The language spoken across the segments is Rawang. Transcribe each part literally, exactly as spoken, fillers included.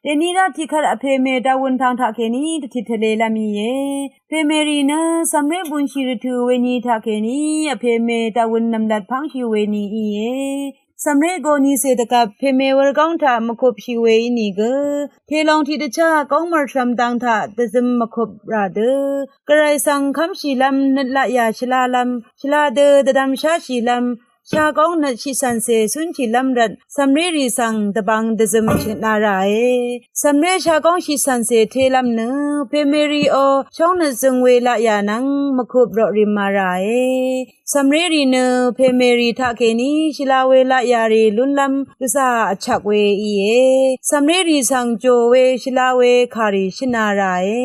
Dèní rá tiqkvt vpèmè daqwøn tang taqkèní dvtit tvlelv́m íe. Pèmèrì nø cv̀mré bunshì rvtø̀ weni taqkèní vpèmè daqwøn nv̀mlat pv́ngshì weni íe. Cv̀mré gonícè dvgvp pèmè wurgóng taq mvkupshì we ínìgø, telong tiqdvchá góng mv̀rshvm dang taq dvzøm mvkup rà dø, gvray svng kv́mshìlv́m nøt laqyà shvlalv́m, shvla dø dvdvmsháshìlv́m, shagóng nøt shiqcv̀ncè cúnshìlv́m rvt cv̀mrérì svng dvbvng dvzøm shøtna ràe. Cv̀mré shagóng shiqcv̀ncè telv́m nø, pèmèrìò shóngnøt zøng we laqyà nvng mvkup roqrìma ràe. Cv̀mrérì nø pèmèrì taqkèní shvla we laqyàrì lúnlv́m gvzà vchvk we íe. Cv̀mrérì svng jò we shvla we kàrì shøtna ràe.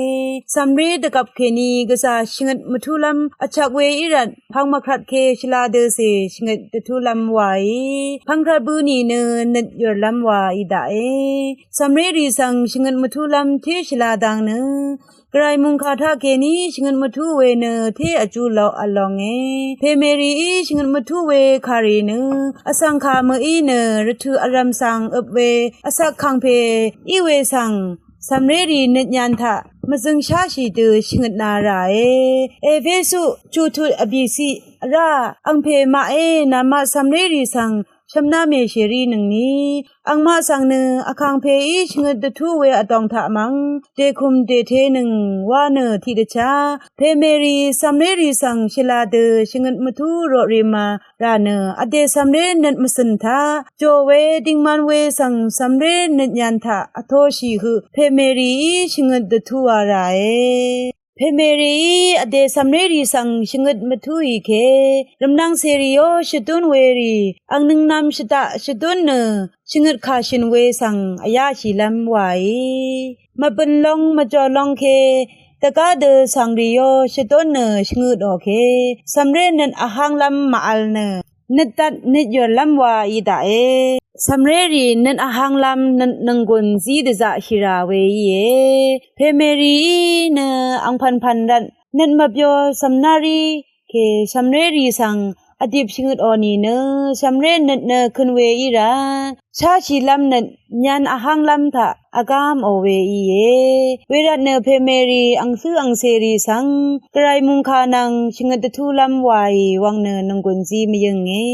Cv̀mré dvgvp kèní gvzà shvngøt mvtúlv́m vchvk we í rvt, pvng mvkrvt ke shvla døcè shvngøt dvtúlv́m waí, pvngkrvt bø nìnø nøt yùrlv́m wa í daqe. Cv̀mrérì svng shvngøt mvtúlv́m té shvla dang nø, gvray mùngkà taqkèní shvngøt mvtú we nø té vjú loq vlonge. Pèmèrìí shvngøt mvtú we kàrì nø, vsvng kà mø̀í nø rvtø̀ vrv̀m svng øp we vsvk kàngpè í we svng, cv̀mrérì nøt nyan taq mvzøngsháshì dø shvngøtna ràe. Epesu chuqtut vbìciq vrá, angpè maqé namaq cv̀mrérì svng shvmná mèshèrí nøngni, angmaq svng nø vkàngpèí shvngøt dvtú we vdòng taq mv̀ng dèkùm dètenøng wa nø tiqdvchá, pèmèrì cv̀mrérì svng shvla dø shvngøt mvtú roqrìma rà nø, vdè cv̀mré nøt mvcø̀n taq jò we dingman we svng cv̀mré nøt nyan taq vtoshì høq, pèmèrìí shvngøt dvtúwa ràe. Pèmèrìí vdè cv̀mrérì svng shvngøt mvtúì ke, rvmnvng cèrìó shvdún werì, ang nøngnvm shvdaq shvdún nø, shvngøt kàshø̀n we svng vyáshìlv́m waí, mvbø̀n long mvjò long ke, dvgá dø svngrìó shvdún nø shvngøtò ke, cv̀mré nøt vhánglv́m màvl nø, nøtdat nøtyùrlv́m wa í daqe. Cv̀mrérì nøt vhánglv́m nøt nònggùn zí dvzaqshìrà we íe. Pèmèrìí nø angpv̀npv̀n rvt nøt mvbyo cv̀mná rí ke cv̀mrérì svng vdip shvngøtò nìnø, cv̀mré nøt nø køn we í rvt, sháshìlv́m nøt nyan vhánglv́m taq vgámò we íe. Wervt nø pèmèrì angcǿ angcèrì svng gvray mùngkà nvng shvngøt dvtúlv́m waì wvng nø nònggùn zí mvyǿnge.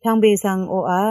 Tvngbe svng oqà